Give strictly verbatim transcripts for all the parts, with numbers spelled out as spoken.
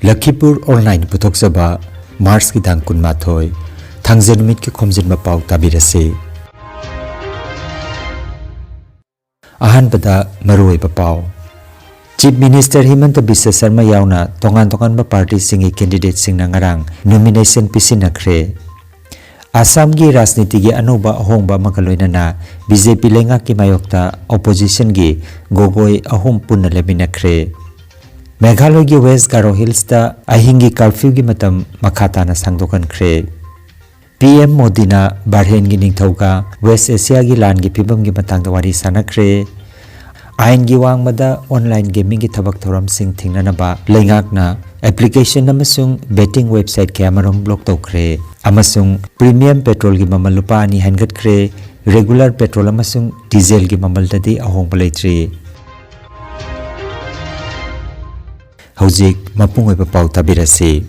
ꯂꯈꯤꯄꯨꯔ online ꯄꯨꯊꯣꯛꯆꯕ, ꯃꯥꯔꯆꯀꯤ ꯇꯥꯡ ꯀꯨꯟꯃꯥꯊꯣꯏ, ꯊꯥꯡꯖ ꯅꯨꯃꯤꯠꯀꯤ ꯈꯣꯝꯖꯤꯟꯕ ꯄꯥꯎ ꯇꯥꯕꯤꯔꯁꯤ꯫ ꯑꯍꯥꯟꯕꯗ ꯃꯔꯨꯑꯣꯏꯕ ꯄꯥꯎ꯫ ꯆꯤꯐ ꯃꯤꯅꯤꯁꯇꯔ ꯍꯤꯃꯟꯇ ꯕꯤꯁ꯭ꯋ ꯁꯔꯃ ꯌꯥꯎꯅ ꯇꯣꯉꯥꯟ ꯇꯣꯉꯥꯟꯕ ꯄꯥꯔꯇꯤꯁꯤꯡꯒꯤ ꯀꯦꯟꯗꯤꯗꯦꯠꯁꯤꯡꯅ ꯉꯔꯥꯡ ꯅꯣꯃꯤꯅꯦꯁꯟ ꯄꯤꯁꯤꯟꯅꯈ꯭ꯔꯦ꯫ ꯑꯁꯥꯝꯒꯤ ꯔꯥꯖꯅꯤꯇꯤꯒꯤ ꯑꯅꯧꯕ ꯑꯍꯣꯡꯕ ꯑꯃꯒ ꯂꯣꯏꯅꯅ ꯕꯤ ꯖꯦ ꯄꯤ ꯂꯩꯉꯥꯛꯀꯤ ꯃꯥꯌꯣꯛꯇ ꯑꯣꯄꯣꯖꯤꯁꯟꯒꯤ ꯒꯣꯒꯣꯏ ꯑꯍꯨꯝ ꯄꯨꯟꯅ ꯂꯦꯞꯃꯤꯟꯅꯈ꯭ꯔꯦ꯫ ꯃꯦꯘꯥꯂꯌꯒꯤ ꯋꯦꯁ ꯒꯥꯔꯣ ꯍꯤꯜꯁꯇ ꯑꯍꯤꯡꯒꯤ ꯀꯥꯔꯐ꯭ꯌꯨꯒꯤ ꯃꯇꯝ ꯃꯈꯥ ꯇꯥꯅ ꯁꯥꯡꯗꯣꯛꯍꯟꯈ꯭ꯔꯦ꯫ ꯄꯤ ꯑꯦꯝ ꯃꯣꯗꯤꯅ ꯕꯍꯔꯦꯟꯒꯤ ꯅꯤꯡꯊꯧꯒ ꯋꯦꯁ ꯑꯦꯁꯤꯌꯥꯒꯤ ꯂꯥꯟꯒꯤ ꯐꯤꯕꯝꯒꯤ ꯃꯇꯥꯡꯗ ꯋꯥꯔꯤ ꯁꯥꯟꯅꯈ꯭ꯔꯦ꯫ ꯑꯥꯏꯟꯒꯤ ꯋꯥꯡꯃꯗ ꯑꯣꯟꯂꯥꯏꯟ ꯒꯦꯃꯤꯡꯒꯤ ꯊꯕꯛ ꯊꯧꯔꯝꯁꯤꯡ ꯊꯤꯡꯅꯅꯕ ꯂꯩꯉꯥꯛꯅ ꯑꯦꯄ꯭ꯂꯤꯀꯦꯁꯟ ꯑꯃꯁꯨꯡ ꯕꯦꯇꯤꯡ ꯋꯦꯕꯁꯥꯏꯠ ꯀꯌꯥꯃꯔꯨꯝ ꯕ꯭ꯂꯣꯛ ꯇꯧꯈ꯭ꯔꯦ, ꯑꯃꯁꯨꯡ ꯄ꯭ꯔꯤꯃꯤꯌꯝ ꯄꯦꯇ꯭ꯔꯣꯜꯒꯤ ꯃꯃꯜ ꯂꯨꯄꯥ ꯑꯅꯤ ꯍꯦꯟꯒꯠꯈ꯭ꯔꯦ꯫ ꯔꯦꯒꯨꯂꯔ ꯄꯦꯇ꯭ꯔꯣꯜ ꯑꯃꯁꯨꯡ ꯗꯤꯖꯦꯜꯒꯤ ꯃꯃꯜꯗꯗꯤ ꯑꯍꯣꯡꯕ ꯂꯩꯇ꯭ꯔꯤ꯫ ꯍꯧꯖꯤꯛ ꯃꯄꯨꯡ ꯑꯣꯏꯕ ꯄꯥꯎ ꯇꯥꯕꯤꯔꯁꯤ꯫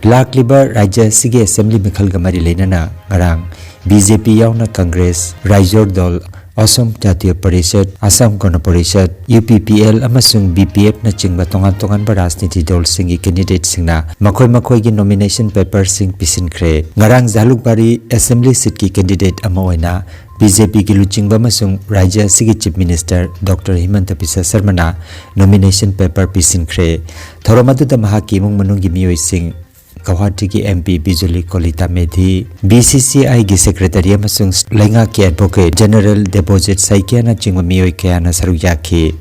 ꯂꯥꯛꯂꯤꯕ ꯔꯥꯖ꯭ꯌ ꯑꯁꯤꯒꯤ ꯑꯦꯁꯦꯝꯕ꯭ꯂꯤ ꯃꯤꯈꯜꯒ ꯃꯔꯤ ꯂꯩꯅꯅ ꯉꯔꯥꯡ ꯕꯤ ꯖꯦ ꯄꯤ ꯌꯥꯎꯅ ꯀꯪꯒ꯭ꯔꯦꯁ, ꯔꯥꯏꯖꯣꯔ ꯗꯜ, ꯑꯁꯣꯝ ꯖꯥꯇꯤꯌ ꯄꯔꯤꯁꯠ, ꯑꯁꯥꯝ ꯒꯣꯅ ꯄꯔꯤꯁꯠ, ꯌꯨ ꯄꯤ ꯄꯤ ꯑꯦꯜ ꯑꯃꯁꯨꯡ ꯕꯤ ꯄꯤ ꯑꯦꯐꯅꯆꯤꯡꯕ ꯇꯣꯉꯥꯟ ꯇꯣꯉꯥꯟꯕ ꯔꯥꯖꯅꯤꯇꯤ ꯗꯜꯁꯤꯡꯒꯤ ꯀꯦꯟꯗꯤꯗꯦꯠꯁꯤꯡꯅ ꯃꯈꯣꯏ ꯃꯈꯣꯏꯒꯤ ꯅꯣꯃꯤꯅꯦꯁꯟ ꯄꯦꯄꯔꯁꯤꯡ ꯄꯤꯁꯤꯟꯈ꯭ꯔꯦ꯫ ꯉꯔꯥꯡ ꯖꯥꯂꯨꯛꯕꯥꯔꯤ ꯑꯦꯁꯦꯝꯕ꯭ꯂꯤ ꯁꯤꯠꯀꯤ ꯀꯦꯟꯗꯤꯗꯦꯠ ꯑꯃ ꯑꯣꯏꯅ ꯕꯤ ꯖꯦ ꯄꯤꯒꯤ ꯂꯨꯆꯤꯡꯕ ꯑꯃꯁꯨꯡ ꯔꯥꯖ꯭ꯌ ꯑꯁꯤꯒꯤ chief minister doctor Himanta Biswa ꯁꯔꯃꯅ ꯅꯣꯃꯤꯅꯦꯁꯟ ꯄꯦꯄꯔ ꯄꯤꯁꯤꯟꯈ꯭ꯔꯦ꯫ ꯊꯧꯔꯝ ꯑꯗꯨꯗ ꯃꯍꯥꯛꯀꯤ ꯏꯃꯨꯡ ꯃꯅꯨꯡꯒꯤ ꯃꯤꯑꯣꯏꯁꯤꯡ, ꯒꯧꯍꯥꯇꯤꯒꯤ ꯑꯦꯝ ꯄꯤ ꯕꯤꯖꯨꯂꯤ ꯀꯣꯂꯤꯇꯥ ꯃꯦꯙꯤ, ꯕꯤ ꯁꯤ ꯁꯤ ꯑꯥꯏꯒꯤ ꯁꯦꯀ꯭ꯔꯦꯇꯔꯤ ꯑꯃꯁꯨꯡ ꯂꯩꯉꯥꯛꯀꯤ ꯑꯦꯗꯚꯣꯀꯦꯠ ꯖꯦꯅꯔꯦꯜ ꯗꯦꯕꯣꯖꯤꯠ ꯁꯥꯏꯀꯤꯌꯥꯅꯆꯤꯡꯕ ꯃꯤꯑꯣꯏ ꯀꯌꯥꯅ ꯁꯔꯨꯛ ꯌꯥꯈꯤ꯫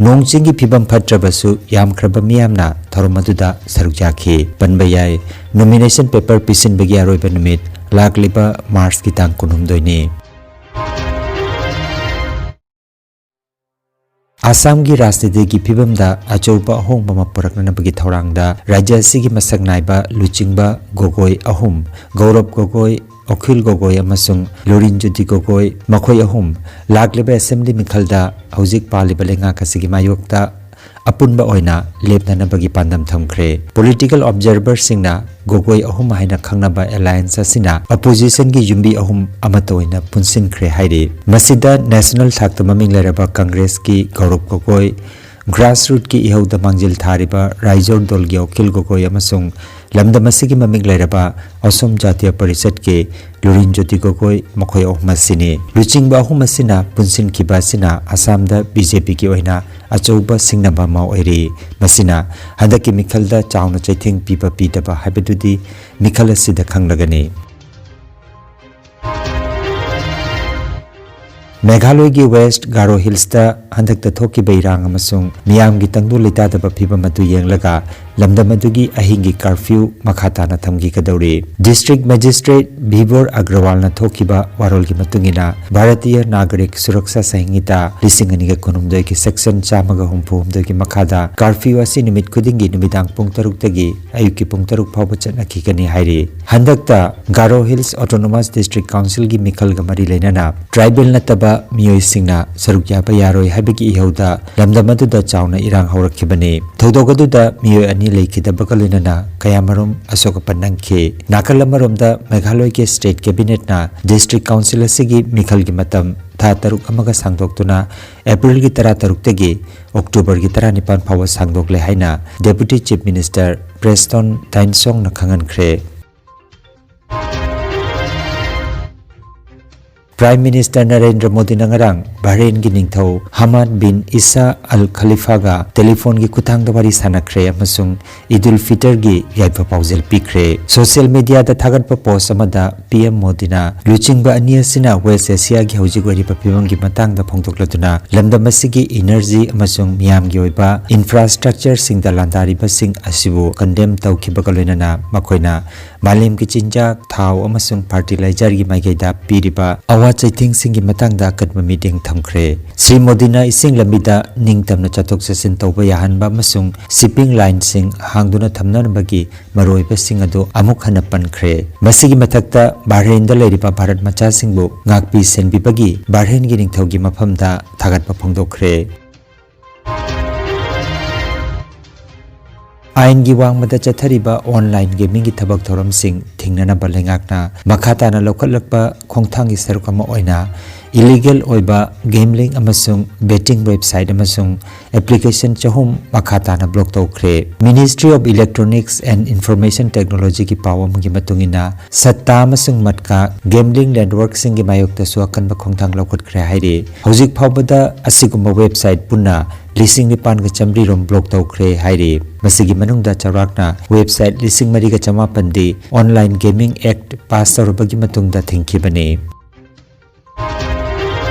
ꯅꯣꯡ ꯆꯤꯡꯒꯤ ꯐꯤꯕꯝ ꯐꯠꯇ꯭ꯔꯕꯁꯨ ꯌꯥꯝꯈ꯭ꯔꯕ ꯃꯤꯌꯥꯝꯅ ꯊꯧꯔꯝ ꯑꯗꯨꯗ ꯁꯔꯨꯛ ꯌꯥꯈꯤ꯫ ꯄꯟꯕ ꯌꯥꯏ, ꯅꯣꯃꯤꯅꯦꯁꯟ ꯄꯦꯄꯔ ꯄꯤꯁꯤꯟꯕꯒꯤ ꯑꯔꯣꯏꯕ ꯅꯨꯃꯤꯠ ꯂꯥꯛꯂꯤꯕ ꯃꯥꯔꯆꯀꯤ ꯇꯥꯡ ꯀꯨꯟꯍꯨꯝꯗꯣꯏꯅꯤ꯫ ꯑꯁꯥꯝꯒꯤ ꯔꯥꯖꯅꯤꯇꯤꯒꯤ ꯐꯤꯕꯝꯗ ꯑꯆꯧꯕ ꯑꯍꯣꯡꯕ ꯑꯃ ꯄꯨꯔꯛꯅꯅꯕꯒꯤ ꯊꯧꯔꯥꯡꯗ ꯔꯥꯖ꯭ꯌ ꯑꯁꯤꯒꯤ ꯃꯁꯛ ꯅꯥꯏꯕ ꯂꯨꯆꯤꯡꯕ ꯒꯣꯒꯣꯏ ꯑꯍꯨꯝ, ꯒꯧꯔꯕ ꯒꯣꯒꯣꯏ, ꯑꯈꯤꯜ ꯒꯣꯒꯣꯏ ꯑꯃꯁꯨꯡ ꯂꯨꯔꯤꯟ ꯖꯣꯇꯤ ꯒꯣꯒꯣꯏ, ꯃꯈꯣꯏ ꯑꯍꯨꯝ ꯂꯥꯛꯂꯤꯕ ꯑꯦꯁꯦꯝꯕ꯭ꯂꯤ ꯃꯤꯈꯜꯗ ꯍꯧꯖꯤꯛ ꯄꯥꯜꯂꯤꯕ ꯂꯩꯉꯥꯛ ꯑꯁꯤꯒꯤ ꯃꯥꯌꯣꯛꯇ ꯑꯄꯨꯟꯕ ꯑꯣꯏꯅ ꯂꯦꯞꯅꯅꯕꯒꯤ ꯄꯥꯟꯗꯝ ꯊꯝꯈ꯭ꯔꯦ꯫ ꯄꯣꯂꯤꯇꯤꯀꯦꯜ ꯑꯣꯕꯖꯔꯚꯔꯁꯤꯡꯅ ꯒꯣꯒꯣꯏ ꯑꯍꯨꯝ ꯍꯥꯏꯅ ꯈꯪꯅꯕ ꯑꯦꯂꯥꯌꯟꯁ ꯑꯁꯤꯅ ꯑꯣꯄꯣꯖꯤꯁꯟꯒꯤ ꯌꯨꯝꯕꯤ ꯑꯍꯨꯝ ꯑꯃꯠꯇ ꯑꯣꯏꯅ ꯄꯨꯟꯁꯤꯟꯈ꯭ꯔꯦ ꯍꯥꯏꯔꯤ꯫ ꯃꯁꯤꯗ ꯅꯦꯁꯅꯦꯜ ꯊꯥꯛꯇ ꯃꯃꯤꯡ ꯂꯩꯔꯕ ꯀꯪꯒ꯭ꯔꯦꯁꯀꯤ ꯒꯧꯔꯕ ꯒꯣꯒꯣꯏ, ꯒ꯭ꯔꯥꯁꯔꯨꯠꯀꯤ ꯏꯍꯧꯗ ꯃꯥꯡꯖꯤꯜ ꯊꯥꯔꯤꯕ ꯔꯥꯏꯖꯣꯔ ꯗꯣꯜꯒꯤ ꯑꯣꯀꯤꯜ ꯒꯣꯒꯣꯏ ꯑꯃꯁꯨꯡ ꯂꯝꯗꯝ ꯑꯁꯤꯒꯤ ꯃꯃꯤꯡ ꯂꯩꯔꯕ ꯑꯁꯣꯝ ꯖꯥꯇꯤꯌ ꯄꯔꯤꯁꯠꯀꯤ ꯂꯨꯔꯤꯟ ꯖꯣꯇꯤ ꯒꯣꯒꯣꯏ, ꯃꯈꯣꯏ ꯑꯍꯨꯝ ꯑꯁꯤꯅꯤ꯫ ꯂꯨꯆꯤꯡꯕ ꯑꯍꯨꯝ ꯑꯁꯤꯅ ꯄꯨꯟꯁꯤꯟꯈꯤꯕ ꯑꯁꯤꯅ ꯑꯁꯥꯝꯗ ꯕꯤ ꯖꯦ ꯄꯤꯒꯤ ꯑꯣꯏꯅ ꯑꯆꯧꯕ ꯁꯤꯡꯅꯕ ꯑꯃ ꯑꯣꯏꯔꯤ꯫ ꯃꯁꯤꯅ ꯍꯟꯗꯛꯀꯤ ꯃꯤꯈꯜꯗ ꯆꯥꯎꯅ ꯆꯩꯊꯦꯡ ꯄꯤꯕ ꯄꯤꯗꯕ ꯍꯥꯏꯕꯗꯨꯗꯤ ꯃꯤꯈꯜ ꯑꯁꯤꯗ ꯈꯪꯂꯒꯅꯤ꯫ ꯃꯦꯘꯥꯂꯣꯏꯒꯤ ꯋꯦꯁ꯭ꯠ ꯒꯥꯔꯣ ꯍꯤꯜꯁꯇ ꯍꯟꯗꯛꯇ ꯊꯣꯛꯈꯤꯕ ꯏꯔꯥꯡ ꯑꯃꯁꯨꯡ ꯃꯤꯌꯥꯝꯒꯤ ꯇꯪꯗꯨ ꯂꯩꯇꯥꯗꯕ ꯐꯤꯚꯝ ꯑꯗꯨ ꯌꯦꯡꯂꯒ ꯂꯝꯗꯝ ꯑꯗꯨꯒꯤ ꯑꯍꯤꯡꯒꯤ ꯀꯔꯐ꯭ꯌꯨ ꯃꯈꯥ ꯇꯥꯅ ꯊꯝꯈꯤꯒꯗꯧꯔꯤ꯫ ꯗꯤꯁꯇ꯭ꯔꯤꯛ ꯃꯦꯖꯤꯁꯇ꯭ꯔꯦꯠ ꯚꯤꯕꯣꯔ ꯑꯒ꯭ꯔꯋꯥꯜꯅ ꯊꯣꯛꯈꯤꯕ ꯋꯥꯔꯣꯜꯒꯤ ꯃꯇꯨꯡ ꯏꯟꯅ, ꯚꯥꯔꯇꯤꯌ ꯅꯥꯒꯔꯤꯛ ꯁꯨꯔꯛꯁꯥ ꯁꯪꯍꯤꯇꯥ ꯂꯤꯁꯤꯡ ꯑꯅꯤꯒ ꯀꯨꯟꯍꯨꯝꯗꯣꯏꯒꯤ ꯁꯦꯛꯁꯟ ꯆꯥꯝꯃꯒ ꯍꯨꯝꯐꯨ ꯍꯨꯝꯗꯣꯏꯒꯤ ꯃꯈꯥꯗ ꯀꯔꯐ꯭ꯌꯨ ꯑꯁꯤ ꯅꯨꯃꯤꯠ ꯈꯨꯗꯤꯡꯒꯤ ꯅꯨꯃꯤꯗꯥꯡ ꯄꯨꯡ ꯇꯔꯨꯛꯇꯒꯤ ꯑꯌꯨꯛꯀꯤ ꯄꯨꯡ ꯇꯔꯨꯛ ꯐꯥꯎꯕ ꯆꯠꯅꯈꯤꯒꯅꯤ ꯍꯥꯏꯔꯤ꯫ ꯍꯟꯗꯛꯇ ꯒꯥꯔꯣ ꯍꯤꯜꯁ ꯑꯣꯇꯣꯅꯣꯃꯁ ꯗꯤꯁꯇ꯭ꯔꯤꯛ ꯀꯥꯎꯟꯁꯤꯜꯒꯤ ꯃꯤꯈꯜꯒ ꯃꯔꯤ ꯂꯩꯅꯅ ꯇ꯭ꯔꯥꯏꯕꯦꯜ ꯅꯠꯇꯕ ꯃꯤꯑꯣꯏꯁꯤꯡꯅ ꯁꯔꯨꯛ ꯌꯥꯕ ꯌꯥꯔꯣꯏ ꯍꯥꯏꯕꯒꯤ ꯏꯍꯧꯗ ꯂꯝꯗꯝ ꯑꯗꯨꯗ ꯆꯥꯎꯅ ꯏꯔꯥꯡ ꯍꯧꯔꯛꯈꯤꯕꯅꯤ꯫ ꯊꯧꯗꯣꯛ ꯑꯗꯨꯗ ꯃꯤꯑꯣꯏ ꯑꯅꯤ ꯂꯩꯈꯤꯗꯕꯒ ꯂꯣꯏꯅꯅ ꯀꯌꯥꯃꯔꯨꯝ ꯑꯁꯣꯛ ꯑꯄꯟ ꯅꯪꯈꯤ꯫ ꯅꯥꯀꯜ ꯑꯃꯔꯣꯝꯗ, ꯃꯦꯘꯥꯂꯣꯏꯒꯤ ꯁ꯭ꯇꯦꯠ ꯀꯦꯕꯤꯅꯦꯠꯅ ꯗꯤꯁꯇ꯭ꯔꯤꯛ ꯀꯥꯎꯟꯁꯤꯜ ꯑꯁꯤꯒꯤ ꯃꯤꯈꯜꯒꯤ ꯃꯇꯝ ꯊꯥ ꯇꯔꯨꯛ ꯑꯃꯒ ꯁꯥꯡꯗꯣꯛꯇꯨꯅ ꯑꯦꯄ꯭ꯔꯤꯜꯒꯤ ꯇꯔꯥꯇꯔꯨꯛꯇꯒꯤ ꯑꯣꯛꯇꯣꯕꯔꯒꯤ ꯇꯔꯥꯅꯤꯄꯥꯟ ꯐꯥꯎꯕ ꯁꯥꯡꯗꯣꯛꯂꯦ ꯍꯥꯏꯅ ꯗꯦꯄꯨꯇꯤ ꯆꯤꯐ ꯃꯤꯅꯤꯁꯇꯔ ꯄ꯭ꯔꯦꯁꯇꯣꯟ ꯇꯥꯏꯟꯁꯣꯡꯅ ꯈꯪꯍꯟꯈ꯭ꯔꯦ꯫ ꯄ꯭ꯔꯥꯏꯝ ꯃꯤꯅꯤꯁꯇꯔ ꯅꯔꯦꯟꯗ꯭ꯔ ꯃꯣꯗꯤꯅ ꯉꯔꯥꯡ ꯕꯍꯔꯦꯟꯒꯤ ꯅꯤꯡꯊꯧ ꯍꯃꯥꯗ ꯕꯤꯟ ꯏꯁꯥ ꯑꯜ ꯈꯂꯤꯐꯥꯒ ꯇꯦꯂꯤꯐꯣꯟꯒꯤ ꯈꯨꯠꯊꯥꯡꯗ ꯋꯥꯔꯤ ꯁꯥꯟꯅꯈ꯭ꯔꯦ ꯑꯃꯁꯨꯡ ꯏꯗꯨꯜ ꯐꯤꯇꯔꯒꯤ ꯌꯥꯏꯐ ꯄꯥꯎꯖꯦꯜ ꯄꯤꯈ꯭ꯔꯦ꯫ ꯁꯣꯁꯤꯌꯦꯜ ꯃꯤꯗꯤꯌꯥꯗ ꯊꯥꯒꯠꯄ ꯄꯣꯁ ꯑꯃꯗ ꯄꯤ ꯑꯦꯝ ꯃꯣꯗꯤꯅ ꯂꯨꯆꯤꯡꯕ ꯑꯅꯤ ꯑꯁꯤꯅ ꯋꯦꯁ꯭ꯠ ꯑꯦꯁꯤꯌꯥꯒꯤ ꯍꯧꯖꯤꯛ ꯑꯣꯏꯔꯤꯕ ꯐꯤꯚꯝꯒꯤ ꯃꯇꯥꯡꯗ ꯐꯣꯡꯗꯣꯛꯂꯗꯨꯅ ꯂꯝꯗꯝ ꯑꯁꯤꯒꯤ ꯏꯅꯔꯖꯤ ꯑꯃꯁꯨꯡ ꯃꯤꯌꯥꯝꯒꯤ ꯑꯣꯏꯕ ꯏꯟꯐ꯭ꯔꯥꯁ꯭ꯇ꯭ꯔꯛꯆꯔꯁꯤꯡꯗ ꯂꯥꯟꯗꯥꯔꯤꯕꯁꯤꯡ ꯑꯁꯤꯕꯨ ꯀꯟꯗꯦꯝ ꯇꯧꯈꯤꯕꯒ ꯂꯣꯏꯅꯅ ꯃꯈꯣꯏꯅ ꯃꯥꯂꯦꯝꯒꯤ ꯆꯤꯟꯖꯥꯛ, ꯊꯥꯎ ꯑꯃꯁꯨꯡ ꯐꯔꯇꯤꯂꯥꯏꯖꯔꯒꯤ ꯃꯥꯏꯀꯩꯗ ꯄꯤꯔꯤꯕ ꯑꯋꯥ ꯆꯩꯊꯦꯡꯁꯤꯡꯒꯤ ꯃꯇꯥꯡꯗ ꯑꯀꯟꯕ ꯃꯤꯠꯌꯦꯡ ꯊꯝꯈ꯭ꯔꯦ꯫ ꯁ꯭ꯔꯤ ꯃꯣꯗꯤꯅ ꯏꯁꯤꯡ ꯂꯝꯕꯤꯗ ꯅꯤꯡꯇꯝꯅ ꯆꯠꯊꯣꯛ ꯆꯠꯁꯤꯟ ꯇꯧꯕ ꯌꯥꯍꯟꯕ ꯑꯃꯁꯨꯡ ꯁꯤꯞꯄꯤꯡ ꯂꯥꯏꯟꯁꯤꯡ ꯍꯥꯡꯗꯨꯅ ꯊꯝꯅꯅꯕꯒꯤ ꯃꯔꯨꯑꯣꯏꯕꯁꯤꯡ ꯑꯗꯨ ꯑꯃꯨꯛ ꯍꯟꯅ ꯄꯟꯈ꯭ꯔꯦ꯫ ꯃꯁꯤꯒꯤ ꯃꯊꯛꯇ, ꯕꯍꯔꯦꯟꯗ ꯂꯩꯔꯤꯕ ꯚꯥꯔꯠ ꯃꯆꯥꯁꯤꯡꯕꯨ ꯉꯥꯛꯄꯤ ꯁꯦꯟꯕꯤꯕꯒꯤ ꯕꯍꯔꯦꯟꯒꯤ ꯅꯤꯡꯊꯧꯒꯤ ꯃꯐꯝꯗ ꯊꯥꯒꯠꯄ ꯐꯣꯡꯗꯣꯛꯈ꯭ꯔꯦ꯫ ꯑꯥꯏꯟꯒꯤ ꯋꯥꯡꯃꯗ ꯆꯠꯊꯔꯤꯕ online gamingꯒꯤ ꯊꯕꯛ ꯊꯧꯔꯝꯁꯤꯡ ꯊꯤꯡꯅꯅꯕ ꯂꯩꯉꯥꯛꯅ ꯃꯈꯥ ꯇꯥꯅ ꯂꯧꯈꯠꯂꯛꯄ ꯈꯣꯡꯊꯥꯡꯒꯤ ꯁꯔꯨꯛ ꯑꯃ ꯑꯣꯏꯅ illegal ꯑꯣꯏꯕ gambling ꯑꯃꯁꯨꯡ betting website ꯑꯃꯁꯨꯡ application ꯆꯍꯨꯝ ꯃꯈꯥ ꯇꯥꯅ block ꯇꯧꯈ꯭ꯔꯦ꯫ Ministry of Electronics and Information Technologyꯒꯤ ꯄꯥꯎ ꯑꯃꯒꯤ ꯃꯇꯨꯡ ꯏꯟꯅ, ꯁꯠꯇꯥ ꯑꯃꯁꯨꯡ ꯃꯠꯀꯥ gambling networkꯁꯤꯡꯒꯤ ꯃꯥꯌꯣꯛꯇꯁꯨ ꯑꯀꯟꯕ ꯈꯣꯡꯊꯥꯡ ꯂꯧꯈꯠꯈ꯭ꯔꯦ ꯍꯥꯏꯔꯤ꯫ ꯍꯧꯖꯤꯛ ꯐꯥꯎꯕꯗ ꯑꯁꯤꯒꯨꯝꯕ website ꯄꯨꯟꯅ ꯂꯤꯁꯤꯡ ꯅꯤꯄꯥꯟꯒ ꯆꯥꯃꯔꯤ ꯔꯣꯝ block ꯇꯧꯈ꯭ꯔꯦ ꯍꯥꯏꯔꯤ꯫ ꯃꯁꯤꯒꯤ ꯃꯅꯨꯡꯗ ꯆꯥꯎꯔꯥꯛꯅ website ꯂꯤꯁꯤꯡ ꯃꯔꯤꯒ ꯆꯃꯥꯄꯟꯗꯤ Online Gaming Act pass ꯇꯧꯔꯕꯒꯤ ꯃꯇꯨꯡꯗ ꯊꯤꯡꯈꯤꯕꯅꯤ꯫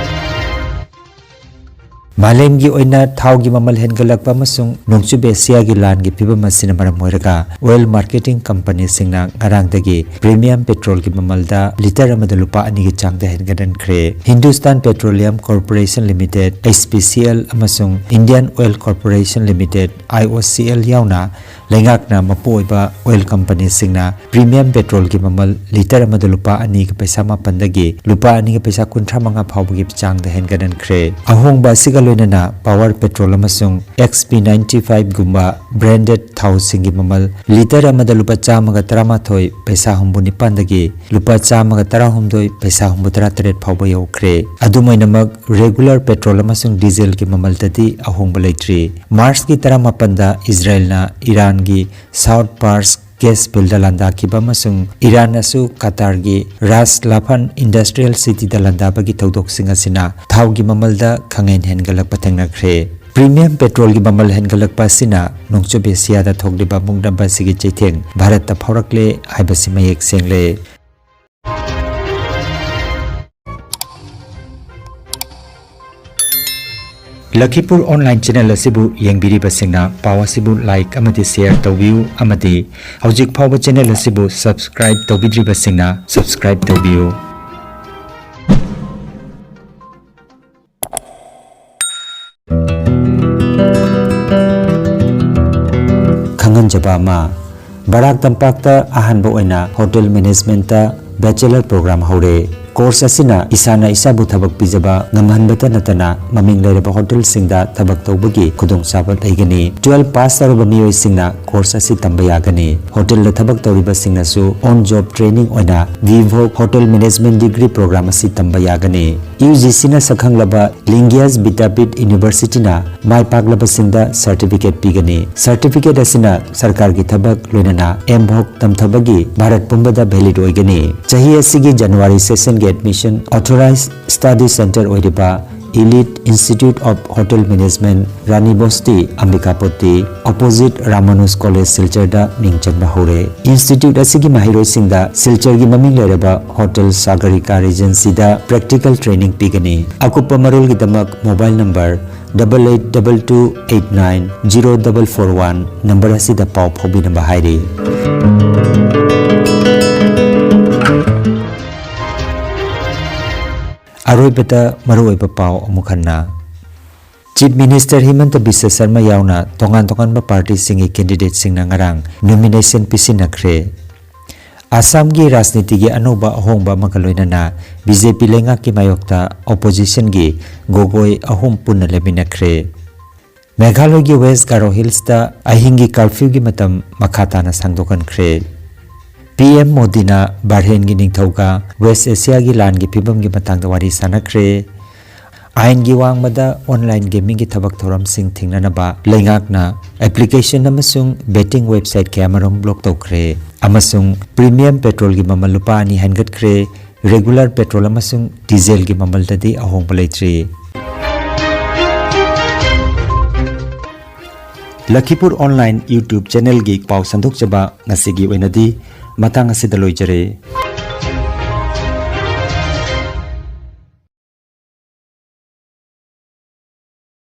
ꯃꯥꯂꯦꯝꯒꯤ ꯑꯣꯏꯅ ꯊꯥꯎꯒꯤ ꯃꯃꯜ ꯍꯦꯟꯒꯠꯂꯛꯄ ꯑꯃꯁꯨꯡ ꯅꯣꯡꯆꯨꯞ ꯑꯦꯁꯤꯌꯥꯒꯤ ꯂꯥꯟꯒꯤ ꯐꯤꯚꯝ ꯑꯁꯤꯅ ꯃꯔꯝ ꯑꯣꯏꯔꯒ oil marketing companyꯁꯤꯡꯅ ꯉꯔꯥꯡꯗꯒꯤ premium petrolꯒꯤ ꯃꯃꯜꯗ litre ꯑꯃꯗ ꯂꯨꯄꯥ ꯑꯅꯤꯒꯤ ꯆꯥꯡꯗ ꯍꯦꯟꯒꯠꯍꯟꯈ꯭ꯔꯦ꯫ Hindustan Petroleum Corporation Limited, H P C L, ꯑꯃꯁꯨꯡ Indian Oil Corporation Limited, I O C L, ꯌꯥꯎꯅ ꯂꯩꯉꯥꯛꯅ ꯃꯄꯨ ꯑꯣꯏꯕ oil companyꯁꯤꯡꯅ premium petrolꯒꯤ ꯃꯃꯜ litre ꯑꯃꯗ ꯂꯨꯄꯥ ꯑꯅꯤꯒ ꯄꯩꯁꯥ ꯃꯥꯄꯟꯗꯒꯤ ꯂꯨꯄꯥ ꯑꯅꯤꯒ ꯄꯩꯁꯥ ꯀꯨꯟꯊ꯭ꯔꯥ ꯃꯉꯥ ꯐꯥꯎꯕꯒꯤ ꯆꯥꯡꯗ ꯍꯦꯟꯒꯠꯍꯟꯈ꯭ꯔꯦ꯫ ꯑꯍꯣꯡꯕ ꯑꯁꯤꯒ ꯂꯣꯏꯅꯅ power petrol ꯑꯃꯁꯨꯡ X P ninety five ꯒꯨꯝꯕ branded ꯊꯥꯎꯁꯤꯡꯒꯤ ꯃꯃꯜ litre ꯑꯃꯗ ꯂꯨꯄꯥ ꯆꯥꯝꯃꯒ ꯇꯔꯥꯃꯥꯊꯣꯏ ꯄꯩꯁꯥ ꯍꯨꯝꯐꯨ ꯅꯤꯄꯥꯟꯗꯒꯤ ꯂꯨꯄꯥ ꯆꯥꯝꯃꯒ ꯇꯔꯥꯍꯨꯝꯗꯣꯏ ꯄꯩꯁꯥ ꯍꯨꯝꯐꯨꯇꯔꯥ ꯇꯔꯦꯠ ꯐꯥꯎꯕ ꯌꯧꯈ꯭ꯔꯦ꯫ ꯑꯗꯨꯝ ꯑꯣꯏꯅꯃꯛ, regular petrol ꯑꯃꯁꯨꯡ dieselꯒꯤ ꯃꯃꯜꯗꯗꯤ ꯑꯍꯣꯡꯕ ꯂꯩꯇ꯭ꯔꯤ꯫ Marchꯀꯤ ꯇꯔꯥꯃꯥꯄꯟꯗ ꯏꯖꯔꯥꯏꯜꯅ ꯏꯔꯥꯟꯒꯤ South Pars gas fieldꯗ ꯂꯥꯟꯗꯥꯈꯤꯕ ꯑꯃꯁꯨꯡ ꯏꯔꯥꯟꯅꯁꯨ ꯀꯇꯥꯔꯒꯤ ꯔꯥꯁ ꯂꯥꯐꯥꯟ Industrial Cityꯗ ꯂꯥꯟꯗꯥꯕꯒꯤ ꯊꯧꯗꯣꯛꯁꯤꯡ ꯑꯁꯤꯅ ꯊꯥꯎꯒꯤ ꯃꯃꯜꯗ ꯈꯪꯍꯦꯟ ꯍꯦꯟꯒꯠꯂꯛꯄ ꯊꯦꯡꯅꯈ꯭ꯔꯦ꯫ Premium petrolꯒꯤ ꯃꯃꯜ ꯍꯦꯟꯒꯠꯂꯛꯄ ꯑꯁꯤꯅ ꯅꯣꯡꯆꯨꯞ ꯑꯦꯁꯤꯌꯥꯗ ꯊꯣꯛꯂꯤꯕ ꯃꯨꯛꯅꯕ ꯑꯁꯤꯒꯤ ꯆꯩꯊꯦꯡ ꯚꯥꯔꯠꯇ ꯐꯥꯎꯔꯛꯂꯦ ꯍꯥꯏꯕꯁꯤ ꯃꯌꯦꯛ ꯁꯦꯡꯂꯦ꯫ ꯂꯈꯤꯄꯨꯔ online channel ꯑꯁꯤꯕꯨ ꯌꯦꯡꯕꯤꯔꯤꯕꯁꯤꯡꯅ ꯄꯥꯎ ꯑꯁꯤꯕꯨ like ꯑꯃꯗꯤ share ꯇꯧꯕꯤꯌꯨ, ꯑꯃꯗꯤ ꯍꯧꯖꯤꯛ ꯐꯥꯎꯕ channel ꯑꯁꯤꯕꯨ subscribe ꯇꯧꯕꯤꯗ꯭ꯔꯤꯕꯁꯤꯡꯅ subscribe ꯇꯧꯕꯤꯌꯨ꯫ ꯈꯪꯍꯟꯖꯕ ꯑꯃ, ꯕꯔꯥꯛ ꯇꯝꯄꯥꯛꯇ ꯑꯍꯥꯟꯕ ꯑꯣꯏꯅ hotel managementꯇ bachelor program ꯍꯧꯔꯦ꯫ Course ꯑꯁꯤꯅ ꯏꯁꯥꯅ ꯏꯁꯥꯕꯨ ꯊꯕꯛ ꯄꯤꯖꯕ ꯉꯝꯍꯟꯕꯇ ꯅꯠꯇꯅ ꯃꯃꯤꯡ ꯂꯩꯔꯕ ꯍꯣꯇꯦꯜꯁꯤꯡꯗ ꯊꯕꯛ ꯇꯧꯕꯒꯤ ꯈꯨꯗꯣꯡꯆꯥꯕ ꯂꯩꯒꯅꯤ꯫ Twelve pass ꯇꯧꯔꯕ ꯃꯤꯑꯣꯏꯁꯤꯡꯅ course ꯑꯁꯤ ꯇꯝꯕ ꯌꯥꯒꯅꯤ꯫ ꯍꯣꯇꯦꯜꯗ ꯊꯕꯛ ꯇꯧꯔꯤꯕꯁꯤꯡꯅꯁꯨ on job training ꯑꯣꯏꯅ VVOC Hotel Management Degree Program ꯑꯁꯤ ꯇꯝꯕ ꯌꯥꯒꯅꯤ꯫ UGCꯅ ꯁꯛꯈꯪꯂꯕ Lingias Vidyapeeth Universityꯅ ꯃꯥꯏ ꯄꯥꯛꯂꯕꯁꯤꯡꯗ certificate ꯄꯤꯒꯅꯤ꯫ Certificate ꯑꯁꯤꯅ ꯁꯔꯀꯥꯔꯒꯤ ꯊꯕꯛ ꯂꯣꯏꯅꯅ MVOC ꯇꯝꯊꯕꯒꯤ ꯚꯥꯔꯠ ꯄꯨꯝꯕꯗ valid ꯑꯣꯏꯒꯅꯤ꯫ ꯆꯍꯤ ꯑꯁꯤꯒꯤ January sessionꯒꯤ admission authorized study centre ꯑꯣꯏꯔꯤꯕ Elite Institute of Hotel Management, Rani Bosti, Ambikapoti, opposite Ramanuj College, ꯁꯤꯜꯆꯔꯗ ꯃꯤꯡ ꯆꯟꯕ ꯍꯧꯔꯦ꯫ Institute ꯑꯁꯤꯒꯤ ꯃꯍꯩꯔꯣꯏꯁꯤꯡꯗ ꯁꯤꯜꯆꯔꯒꯤ ꯃꯃꯤꯡ ꯂꯩꯔꯕ Hotel Sagarika Regencyꯗ practical training ꯄꯤꯒꯅꯤ꯫ ꯑꯀꯨꯞꯄ ꯃꯔꯣꯜꯒꯤꯗꯃꯛ mobile number double eight double two eight nine zero double four one number ꯑꯁꯤꯗ ꯄꯥꯎ ꯐꯥꯎꯕꯤꯅꯕ ꯍꯥꯏꯔꯤ꯫ ꯑꯔꯣꯏꯕꯗ ꯃꯔꯨꯑꯣꯏꯕ ꯄꯥꯎ ꯑꯃꯨꯛ ꯍꯟꯅ꯫ Chief Minister ꯍꯤꯃꯟꯇ ꯕꯤꯁ꯭ꯋ ꯁꯔꯃ ꯌꯥꯎꯅ ꯇꯣꯉꯥꯟ ꯇꯣꯉꯥꯟꯕ partyꯁꯤꯡꯒꯤ candidateꯁꯤꯡꯅ ꯉꯔꯥꯡ nomination ꯄꯤꯁꯤꯟꯅꯈ꯭ꯔꯦ꯫ ꯑꯁꯥꯝꯒꯤ ꯔꯥꯖꯅꯤꯇꯤꯒꯤ ꯑꯅꯧꯕ ꯑꯍꯣꯡꯕ ꯑꯃꯒ ꯂꯣꯏꯅꯅ BJP ꯂꯩꯉꯥꯛꯀꯤ ꯃꯥꯌꯣꯛꯇ oppositionꯒꯤ ꯒꯣꯒꯣꯏ ꯑꯍꯨꯝ ꯄꯨꯟꯅ ꯂꯦꯞꯃꯤꯟꯅꯈ꯭ꯔꯦ꯫ ꯃꯦꯘꯥꯂꯌꯒꯤ West Garo Hillsꯇ ꯑꯍꯤꯡꯒꯤ curfewꯒꯤ ꯃꯇꯝ ꯃꯈꯥ ꯇꯥꯅ ꯁꯥꯡꯗꯣꯛꯍꯟꯈ꯭ꯔꯦ꯫ PM ꯃꯣꯗꯤꯅ ꯕꯍꯔꯦꯟꯒꯤ ꯅꯤꯡꯊꯧꯒ West Asiaꯒꯤ ꯂꯥꯟꯒꯤ ꯐꯤꯕꯝꯒꯤ ꯃꯇꯥꯡꯗ ꯋꯥꯔꯤ ꯁꯥꯟꯅꯈ꯭ꯔꯦ꯫ ꯑꯥꯏꯟꯒꯤ ꯋꯥꯡꯃꯗ online gamingꯒꯤ ꯊꯕꯛ ꯊꯧꯔꯝꯁꯤꯡ ꯊꯤꯡꯅꯅꯕ ꯂꯩꯉꯥꯛꯅ application ꯑꯃꯁꯨꯡ betting website ꯀꯌꯥꯃꯔꯨꯝ block ꯇꯧꯈ꯭ꯔꯦ꯫ ꯑꯃꯁꯨꯡ premium petrolꯒꯤ ꯃꯃꯜ ꯂꯨꯄꯥ ꯑꯅꯤ ꯍꯦꯟꯒꯠꯈ꯭ꯔꯦ꯫ Regular petrol ꯑꯃꯁꯨꯡ dieselꯒꯤ ꯃꯃꯜꯗꯗꯤ ꯑꯍꯣꯡꯕ ꯂꯩꯇ꯭ꯔꯤ꯫ ꯂꯈꯤꯄꯨꯔ online YouTube channelꯒꯤ ꯄꯥꯎ ꯁꯟꯗꯣꯛꯆꯕ ꯉꯁꯤꯒꯤ ꯑꯣꯏꯅꯗꯤ ꯃꯇꯥꯡ ꯑꯁꯤꯗ ꯂꯣꯏꯖꯔꯦ꯫